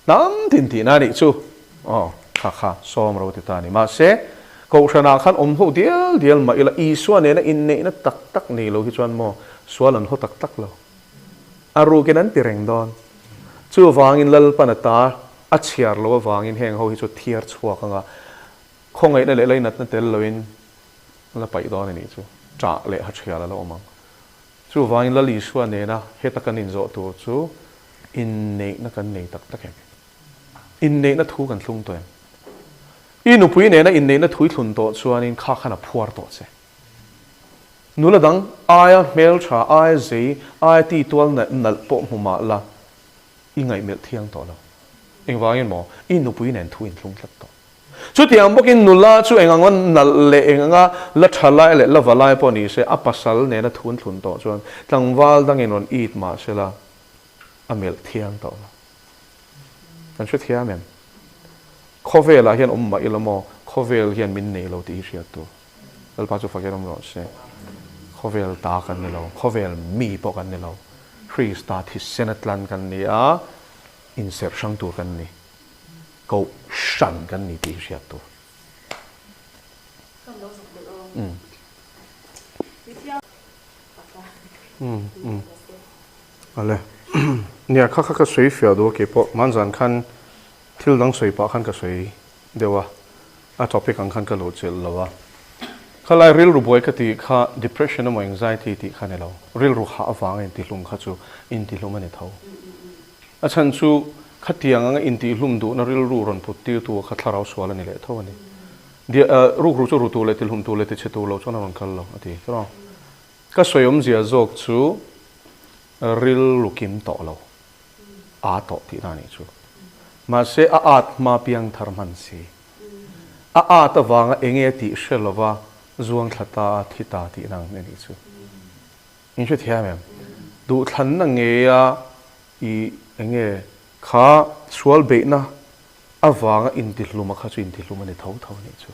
hnam tin tihna a nih chu. Aw, kha kha sawm ro ti ta a ni. Mahse, Kohhranah khan awm ho dial dial mah ila Isua nena inneihna tak tak nei lo hi chuan maw sual an haw tak tak lo. A rukin an ti reng dawn. Chuvangin Lalpan a ta a chhiar loh avangin heng ho hi chu thiar chhuak anga khawngaihna leh lainatna tel loin la paih dawn a nih chu. Ṭah leh ha ṭhial a la awm ang. Chuvangin Lal Isua nena heta kan inzawh tur chu inneihna kan nei tak tak em? Inneihna thu kan thlung tawh em? I nupui nena inneihna thu i thlun tawh chuanin kha khan a phuar tawh che. Nula dang aia hmeltha, aia zei, aia ti tual nalh pawh hmu mah la, i ngaihmelh thiang tawh lo. Engvangin maw? I nupui nen thu inthlung tlat tawh. Chutiang bawkin nula chu eng anga nalh leh eng anga la tha lai leh la va lai pawh ni se, a pasal nena thu an thlun tawh chuan tlangval dangin rawn it mah sela, a melh thiang tawh lo. Kan hre thiam em? Khawvelah hian awm mah ila maw, khawvel hian min nei lo tih hi hriat tur. Lalpa chu fakin awm rawh se. Khawvel ta kan ni lo, khawvel mi pawh kan ni lo. Krista thisena tlan kan ni a, inserh hrang tur kan ni. Koh hran kan ni tih hi hriat tur. Ale. Nia kha kha ka sawi fiah duh a keipawh hmanzan khan thil dang sawi pah khan ka sawi deuh a, a topic ang khan ka lo chelh lo a. Khalai rilru buai ka tih kha depression emaw anxiety tih kha ni lo, rilru hah avanga intihlum kha chu intihlum a ni tho. A chhan chu khatiang anga intihlum duhna rilru rawn put tirtu kha thlarau sual a ni leh tho a ni. Rukru chu rutu leh tihlum tur leh tichhe tur lo chuan a rawn kal lo a ti. Ka sawi awmzia zawk chu rilru kim tawh lo, aa tawh tihna a nih chu. Mahse a at hma piang thar hman si. A at avanga enge a tih hre lova zuang thla ta a thi ta tihna ang a nih chu. In hre thiam em? Duhthlanna ngeia i enge kha sual beihna avanga intihluma kha chu intihlum a ni tho tho a nih chu.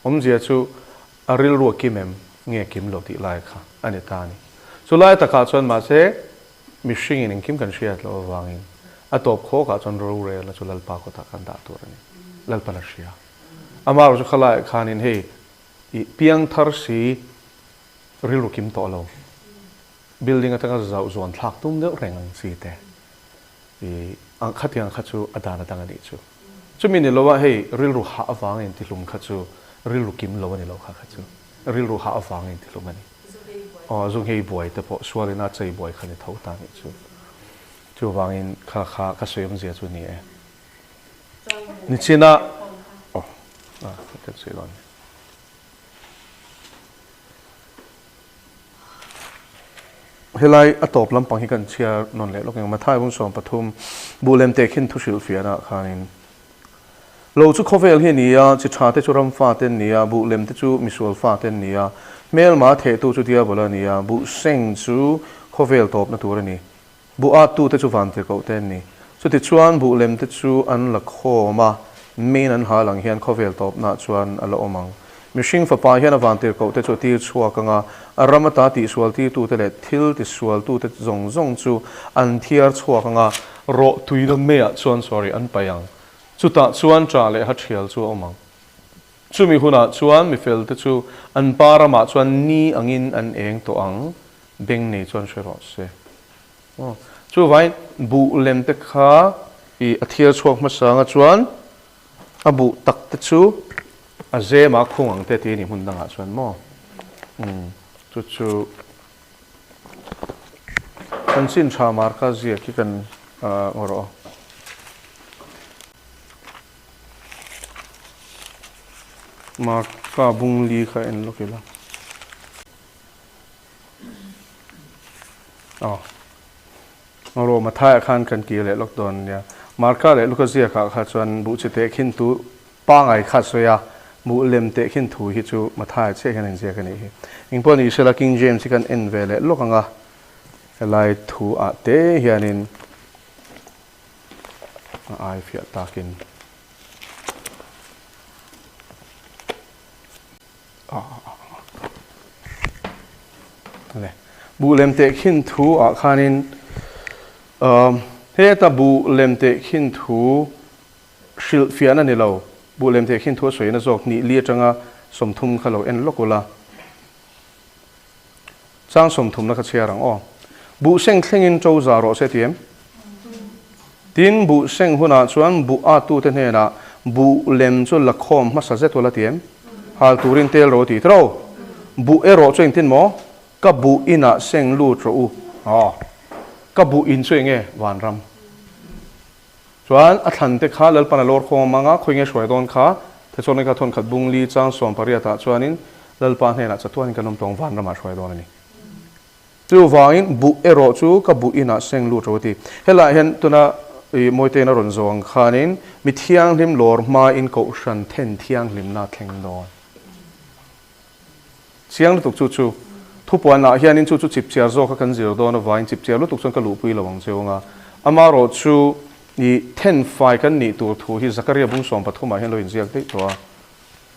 Awmzia chu a rilru a kim em nge kim lo tih lai kha a ni ta a ni. Chu lai takah chuan mahse mihringin engkim kan hriat loh avangin a tawp khawkah chuan rorelna chu Lalpa kawtah kan dah tur a ni. Lalpan a hria. Amaherawhchu kha laiah khanin hei i piangthar si rilru kim tawh lo, building atanga zauh zuan thlak tum deuh reng ang chi te I ang khatiang kha chu a dan a dang a nih chu. Chumi ni lo a hei rilru hah avanga intihlum kha chu rilru kim lo a ni lo kha kha chu rilru hah avanga intihlum a ni. Aw zu nghei buai te pawh sualin a chei buai kha ni tho ta nih chu. Chuvangin kha kha ka sawi awmzia chu ni e. Nichina aw a ka sawi dawn ni. Helai a tawp lampang hi kan chhiar nawn leh lawk eng Mathai bung 13 buh lem teh khin thu hrilh fiahna ah khanin Lo chu khawvel hi a ni a, chi tha te chu ram fa te an ni a, buh lem te chu misual fa te an ni a, hmelma thehtu chu diabol a ni a, buh seng chu khawvel tawpna tur a ni. Buh attu te chu vantirhkoh te an ni. Chutichuan buh lem te chu an la khawm a, main an hal ang hian khawvel tawpnaah chuan a la awm ang. Mihring fapa hian a vantirhkoh te chu a tir chhuak ang a, a ram ata tihsual tirtute leh thil tisualtute zawng zawng chu an thiar chhuak ang a, rawh tuina meiah chuan sorry an paih ang. Chutah chuan ṭah leh ha ṭhial chu a awm ang. Chumi hunah chuan mifelte chu an pa ramah chuan ni angin an eng tawh ang, beng nei chuan hre rawh se. Aw, chuvangin buh lem te kha i a thiar chhuak hmasa anga chuan a buh tak te chu a zema khung ang te ti a ni hmun dangah chuan maw? Umm, chu chu chanchin tha marka ziak hi kan ngaw rawh aw. Marka bung li kha en lawk ila. Aw. Rawh Mathaiah khan kan kir leh lawk dawn nia. Marka leh Luka ziakah kha chuan buh chi teh khin tu pangai kha sawi a, buh lem teh khin thu hi chu Mathaiah chiah hian an ziak a nih hi. Engpawh ni sela King James hi kan en ve leh lawk ang a, helai thu ah te hianin a ai fiah takin. Buh lem teh khin thu ah khanin heta buh lem teh khin thu hrilh fiahna ni lo, buh lem teh khin thu a sawina zawk hnih li atanga 30 kha lo en lawk ula. Chang sawmthumna kha chhiar ang aw. Buh seng thlengin to za rawh se ti em? Tin, buh seng hunah chuan buh atute hnenah buh lem chu la khawm hmasa zet ula ti em? Hal turin tel rawh u ti tiro. Buh erawh chu engtin maw? Ka buh inah seng lut rawh u. Aw. Ka buh in chu enge? Vanram. Chuan a thlan te kha Lalpan a lawr khawm a mang a, khawi nge hruai dawn kha? Thesalonika thawnkhat bung li chang 18 ah chuanin Lalpa hnenah chatuanin kan awm tawng vanramah hruai dawn a ni. Chuvangin buh erawh chu ka buh inah seng lut ro a ti. Helaiah hian tuna i Mawitein a rawn zawh ang khanin mi thianghlim lawr hmain kohhran then thianghlimna a thleng dawn. Chiang lutuk chu chu thupuanah hianin chu chu chipchiar zawka kan zir dawn avangin chipchiar lutuk chuan ka luhpui lo ang cheu anga amarawh chu i then fai kan nih tur thu hi Zakaria bung 13 ah hian lo inziak daih tawh a.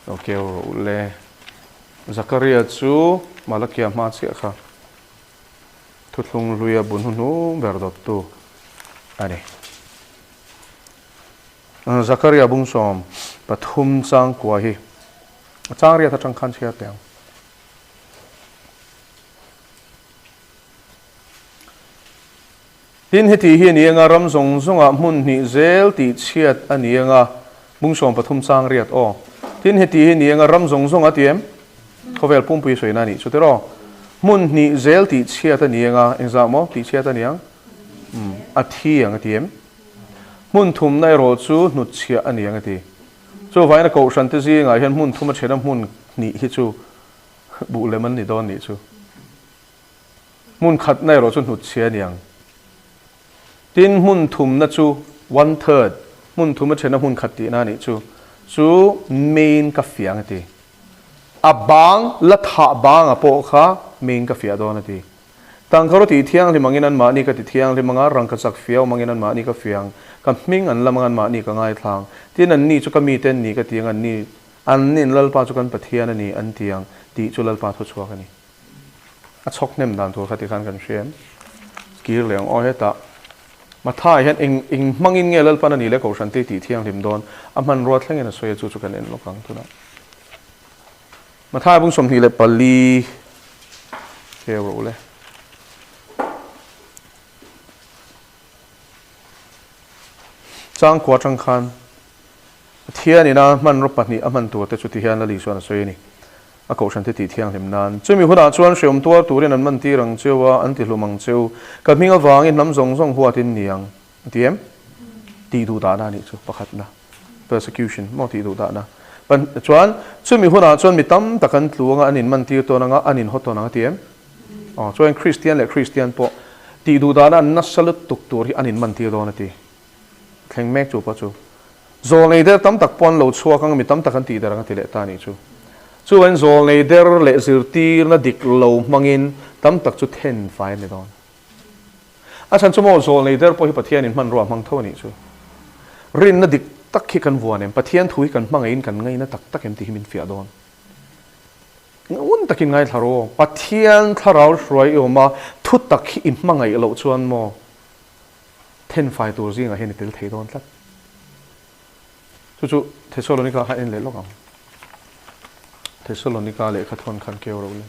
Lo keu rawh u le. Zakaria chu Malakia hma chiah kha thuthlung hluia bun hnuhnung ber dawttu a ni. Zakaria bung 13 chang kua hi a chang riat atang khan chhiar teh ang. Tin, heti hi a ni anga ram zawng zawngah hmun hnih zel tih chhiat a ni anga bung 13 chang riat aw. Tin, heti hi a ni anga ram zawng zawng a ti em? Khawvel pumpui sawina a nih chu tiraw? Hmun hnih zel tih chhiat a ni anga engzah maw tih chhiat a ni ang? Umm, a thi ang a ti em? Hmun thumna erawh chu hnut chhiah a ni ang a ti. Chuvangin a kohhran te zingah hian hmun thum a thena hmun hnih hi chu buh lem an ni dawn nih chu. Hmun khatna erawh chu hnutchhia a ni ang. Tin, hmun thumna chu one third, hmun thum a thena hmun khat tihna a nih chu, chu main ka fiah ang a ti. A bang, la thah banga pawh kha main ka fiah dawn a ti. Tangkaraw tih thianghlim angin anmahni ka ti thianghlim anga, rangkachak fiau mangin anmahni ka fiah ang, ka hming an lam anga anmahni ka ngaithla ang. Tin, anni chu ka mite an ni ka ti ang, anni, annin Lalpa chu kan Pathian a ni an ti ang tih chu Lalpa thuchhuak a ni. A chhawk hnem dan tur kha ti khan kan hria em? Kir leh ang aw hetah Mathai hian eng eng hmangin nge Lalpan a ni leh Kohhran te tih thianghlim dawn a hmanrua thlengin a sawi a chu chu kan en lawk ang tunah. Mathai bung 24 keu rawh u le. Changkua atang khan Pathian ina hmanraw pahnih a hman tur te chu ti hian Lali chuan a sawi a ni. A kohhran te tih thianghlim nan. Chumi hunah chuan hreawm tuar turin an man tir ang cheu a, an ti hlum ang cheu. Ka hming avangin hnam zawng zawng huatin ni ang. A ti em? Tih duh dahna a nih chu pakhatna. Persecution maw tih duh dahna. Pan chuan chumi hunah chuan mi tam tak an tlu anga an inman tir tawn anga an inhaw tawn ang a ti em? Aw, chuan Kristian leh Kristian pawh tih duh dana an nasa lutuk tur hi an inmantir dawn a ti. Thleng mek chu pawh chu. Zawlnei der tam tak pawh an lo chhuak ang a, mi tam tak an tih der ang a ti leh ta a nih chu. Chuan zawlnei der leh zirtirna dik lo hmangin tam tak chu then fai an ni dawn. A chhan chu maw zawlnei der pawh hi Pathianin hmanrua a hmang tho a nih chu. Rinna dik tak hi kan vuan em? Pathian thu hi kan hmangaihin kan ngaina tak tak em tih hi min fiah dawn. Ngun takin ngaithla rawh aw. Pathian thlarau hruai i awm a, thu tak hi i hmangaih loh chuan maw thenfai tur zingah hian i tel thei dawn tlat. Chu chu Thesalonika kha en leh lawk ang. Thesalonika lehkha thawn khan keu ro le.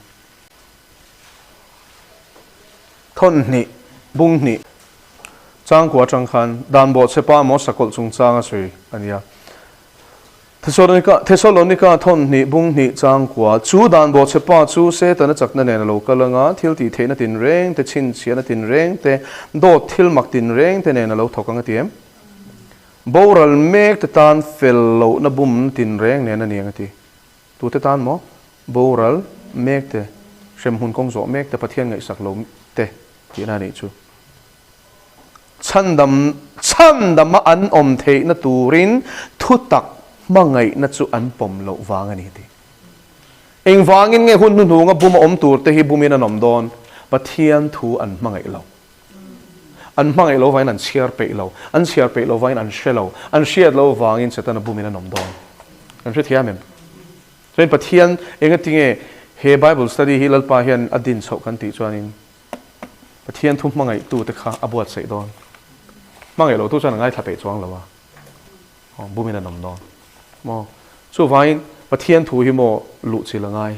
Thawn hnih, bung hnih, changkua atang khan dan bawhchhepa maw sakawlh chungchang a sawi a nia. Thesalonika, Thesalonika thawn hnih, bung hnih, changkua, chu dan bawhchhepa chu Setana chakna nen a lo kal anga, thil tih theihna tinreng te, chhinchhiahna tinreng te, dawt thil mak tinreng te nen a lo thawk ang a ti em? Boral mek te tan fel lohna bumna tinreng nen a ni ang a ti. Tute tan maw? Boral mek te, hremhmun kawng zawh mek te, Pathian ngaihsak lo te tihna a nih chu. Chhandam, chhandama an awm theihna turin thutak hmangaihna chu an pawm loh vang a ni ti. Engvangin nge hun hnuhnunga buma awm tur te hi bumin an awm dawn? Pathian thu an hmangaih lo. An hmangaih lo vangin an chhiar peih lo. An chhiar peih lo vangin an hre lo. An hriat lo vangin Setana bumin an awm dawn. Kan hrethiam em? Chuan Pathian engatinge he Bible study hi Lalpa hian a din chhoh kan tih chuanin Pathian thu hmangaihtute kha a buatsaih dawn. Hmangaih lotu chuan a ngaithla peih chuang lo a. Aw, bumin an awm dawn. Maw? Chuvangin Pathian thu hi maw luh chil a ngai.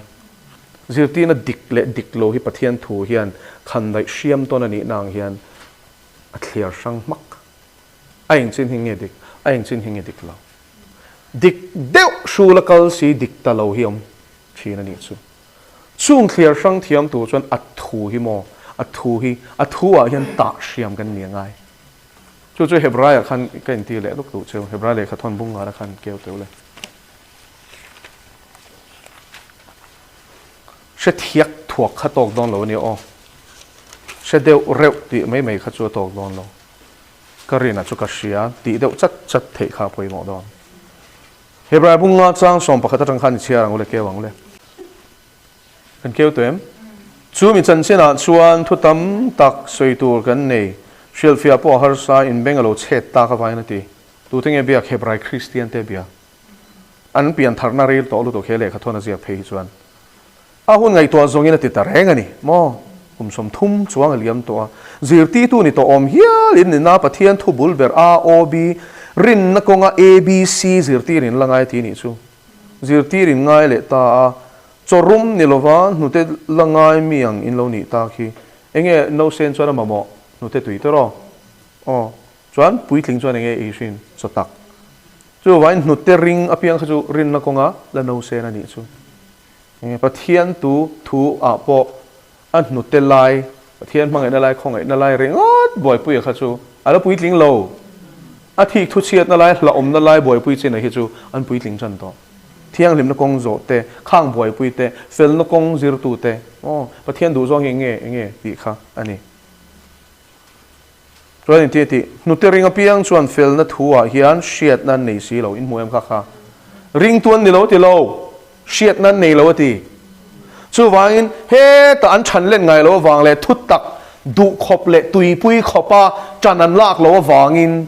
Zirtirna dik leh dik lo hi Pathian thu hian khandaih hriam tawn a nihna ang hian a thliar hrang hmak. A engchin hi nge dik, a engchin hi nge dik lo. Dik deuh hrul a kal si dik ta lo hi awm thin a nih chu. Chung thliar hrang thiam tur chuan a thu hi maw, a thu hi, a thu ah hian tah hriam kan ni a ngai. Chu chu Hebrai ah khan ka inti leh lawk duh cheu, Hebrai lehkha thawn bung ngara khan keu teu le. Hre thiak thuak kha tawk dawn lo a nia aw. Hre deuh reuh tih mai mai kha chu a tawk dawn lo. Ka rinah chu ka hria tih deuh chat chat theih kha a pawimawh dawn. Hebrai bunga chang 11 atang khan i chhiar ang u le keu ang le. Kan keu tawh em? Chu mi chanchinah chuan thu tam tak sawi tur kan nei. Hrilhfiah pawh a harsa in beng a lo chhet tak avangin a ti. Tute nge biak Hebrai Kristian te biak? An pian tharna ril tawh lutuk he lehkha thawn a ziak phei hi chuan a hun ngaihtuah zawngin a ti ta reng a ni maw? Kum 30 chuang a liam tawh a, zirtirtu ni tawh awm hial in nina Pathian thu bul ber A O B rinna kawnga A B C zirtir in la ngai ti nih chu. Zirtir in ngai leh ta a, chaw rum ni lova hnute la ngai mi ang in lo nih ta khi. Enge nausen chuan a mamawh hnute tui te rawh? Aw, chuan puitling chuan enge ei hrin chaw tak? Chuvain hnute ring apiang kha chu rinna kawnga la nausen a nih chu. Enge Pathian tu thu ah pawh a hnute lai, Pathian hmangaihna lai, khawngaihna lai ringawt buaipuia kha chu a la puitling lo. A thik thuchhiatna lai, hlauhawmna lai buaipui chin a hi chu an puitling tan tawh. Thianghlimna kawng zawh te, khang buaipui te, felna kawng zirtu te, aw, Pathian duhzawng hi enge, enge tih kha a ni. Chuan inti a tih, hnute ring apiang chuan felna thu ah hian hriatna an nei si lo, in hmu em kha kha? Ringtu an ni lo a ti lo, hriatna an nei lo a ti. Chuvangin hetah an than len ngai lo avang leh thutak duh khawp leh tuipui khawpa tan an lak lo avangin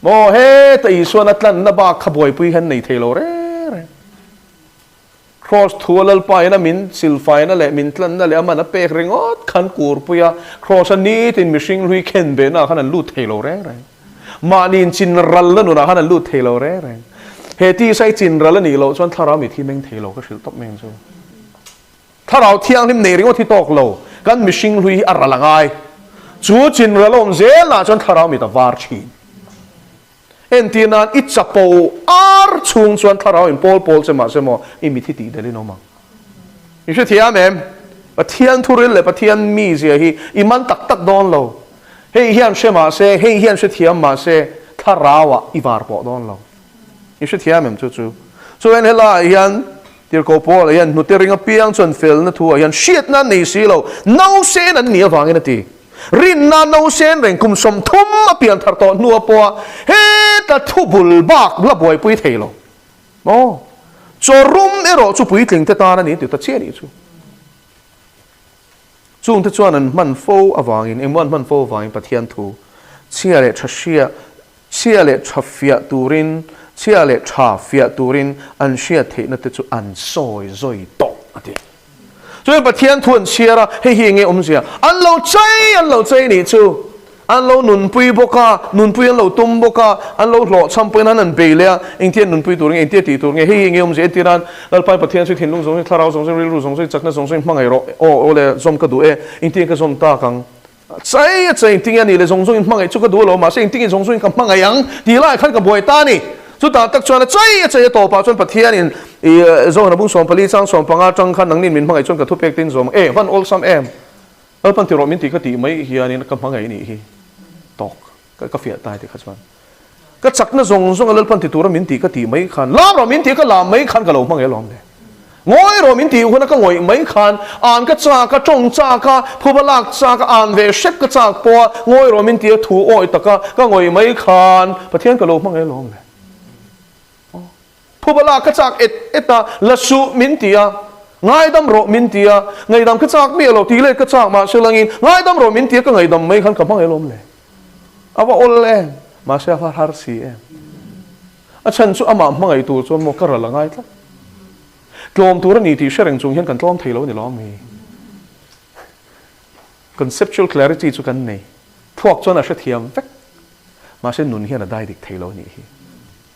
maw heta Isuan a tlanna bak kha buaipui hian nei thei lo reng reng. Kraws thu a Lalpa in a min silfaina leh min tlanna leh a man a pek ringawt khan kurpui a, Kraws a nitin mihring hlui khen behna ah khan an lut thei lo reng reng. Mahni in chin ralna nunah khan an lut thei lo reng reng. He tisa i chin ral a nih loh chuan thlarau mit hi meng thei lo ka hrilh tawp mai ang chu. Thlarau thianghlim nei ringawt hi tawk lo, kan mihring hlui hi a ral a ngai. Chu chin ral a awm zelah chuan thlarau mit a var thin. Entir nan i chapo ar chhung chuan thlarau in pawl pawl che mahse maw i mit hi tih delh in awm ang. I hrethiam em? Pathian thuril leh Pathian mizia hi i man tak tak dawn lo. Hei hian hre mahse, hei hian hrethiam mahse thlarau ah i var pawh dawn lo. I hrethiam em chu chu? Chuan helaiah hian. Tirhkoh Paula hian hnute ring apiang chuan felna thu ah hian hriatna an nei si lo, nausen an nih avangin a ti. Rinna nausen reng kum 30 a pian thar tawh hnua pawha heta thu bul bak la buaipui thei lo. Maw? Chaw rum erawh chu puitling te tan a ni ti ta chiah nih chu. Chungte chuan an hman fo avangin, engmaw an hman fo avangin Pathian thu chhia leh tha hria, chhia leh tha fiah turin, chhia leh tha fiah turin an hriat theihna te chu an sawi zawi tawh a ti. Chuan Pathian thu an chhiar a, hei hi enge awmzia? An lo chei, an lo chei nih chu. An lo nunpui bawk a, nunpui an lo tum bawk a, an lo hlawhchham pawhin an han bei leh a, engtia nunpui tur nge, engtia tih tur nge, hei hi enge awmzia? Entir nan, Lalpai Pathian chu thinlung zawng zawng, thlarau zawng zawng, rilru zawng zawng, chakna zawng zawng hmangaih rawh, aw aw le, zawm ka duh e, engtinge ka zawm tak ang? Chei a chei, engtinge a nih le, zawng zawngin hmangaih chu ka duh lo, mahse engtinge zawng zawngin ka hmangaih ang? Tih laiah khan ka buai ta a ni. Chutah tak chuan a chei a chei a tawpah chuan Pathianin i Zohana bung 14 chang 15 atang khan nangnin min hmangaih chuan ka thupek te in zawm ang e, van awlsam em? Lalpan ti rawh min tih ka tih mai hianin ka hmangaih nih hi tawk ka ka fiah tai tikha chuan ka chakna zawng zawng a Lalpan ti tura min tih ka tih mai khan lam rawh min tih ka lam mai khan ka lo hmangaih alawm le. Ngawi rawh min tih huna ka ngawih mai khan an ka chak a, tawng chak a, phuba lak chak a, an ve hrep ka chak pawh a, ngawi rawh min tih a thu awi taka ka ngawih mai khan Pathian ka lo hmangaih alawm le. Phuba lak ka chak et et a, la suh min ti a, ngaidam rawh min ti a, ngaihdam ka chak miah lo tih let ka chak mahse langin ngaidam rawh min ti a ka ngaihdam mai khan ka hmangaih alawm le. A va awl em, mahse a va har si em. A chhan chu amah hmangaih tur chuan maw ka ral a ngai tlat. Tlawm tur a ni tih hre reng chung hian kan tlawm thei lo a ni lo ami? Conceptual clarity chu kan nei. Thluak chuan a hrethiam vek. Mahse nun hian a dai dik thei lo a nih hi.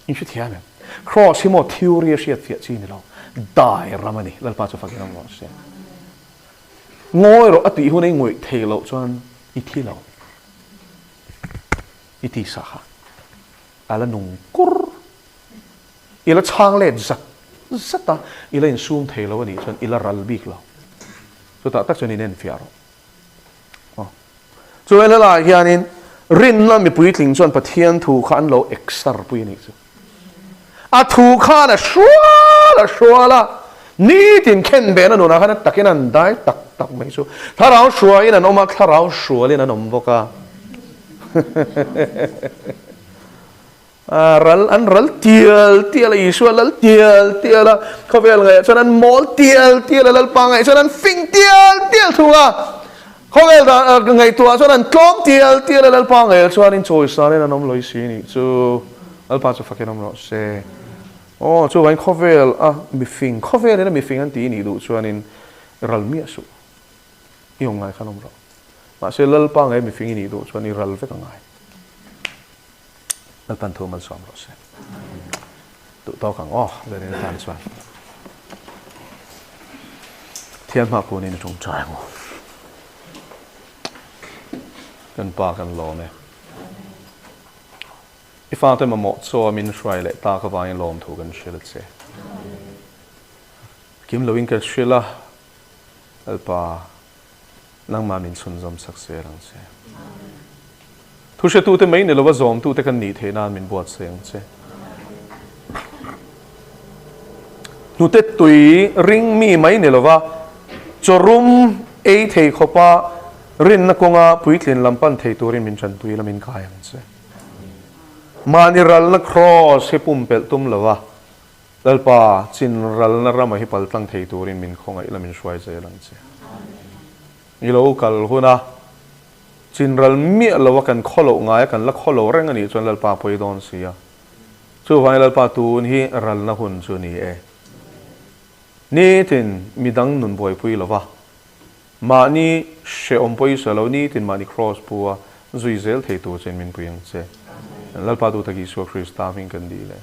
In hrethiam em? Cross hi maw theory a hriat fiah chi ni lo. Dai ram a ni. Lalpa chu fakin awm rawh se. Ngawi rawh a tih hun a i ngawih thei loh chuan i thi lo. I ti sa kha. A la nung kur. I la chhang let zat zat a, i la insum thei lo a nih chuan i la ral bik lo. Chutah tak chuan in enfiah rawh. Aw. Chu hela laiah hianin rinna mipui tling chuan Pathian thu kha an lo eksar pui a nih chu. A thu khan a hrual a hrual a, nitin khen behna nunah khan a takin an dai tak tak mai chu. Thlarau hruaiin an awm a, thlarau hrualin an awm bawk a. Ral an ral tial tial a, Isua lal tial tial a, khawvel ngaihah chuan an mawl tial tial a, Lalpa ngaihah chuan an fing tial tial thung a, khawvel ngaihtuah chuan an tlawm tial tial a, Lalpa ngaihah chuan in chawisanin an awm lawih si nih chu. Lalpa chu fakin awm rawh se. Aw, chuvangin khawvel a mifing, khawvelin a mifing an tih nih duh chuanin ral miah suh. I awm ngai khan awm rawh. Mahse Lalpa ngaih mifing i nih duh chuan i ral vek a ngai. Lalpan thu malsawm rawh se. Duh tawk ang aw, Zanin atan chuan. Thian hma kunin i tawngtai ang u. Kan pa kan lawm e. I fate mamawh chaw min hruai leh tak avangin lawmthu kan hrilh a che. Kim loin kan hrilh a, Lalpa, nangmah min chhunzawm sak zel ang che. Thuhretute mai ni lova zawmtute kan nih theih nan min buatsaih ang che. Hnute tui ring mi mai ni lova chawrum ei thei khawpa rinna kawnga puitlin lam pan thei turin min tanpui la min kai ang che. Mahni ralna kraws hi pumpelh tum lova Lalpa, chin ralna rama hi pal tlang thei turin min khawngaih la min hruai zel ang che. I lo kal huna chin ral miah lo a kan khaw loh ngai a kan la khaw lo reng a nih chuan Lalpa pawi dawn si a. Chuvangin Lalpa tun hi ralna hun chu ni e. Nitin midang nun buaipui lova, mahni hrehawm pawisa lo nitin mahni kraws pu a zui zel thei tur chein min pui ang che. Lalpa duhtak Isua Krista hming kan dil e.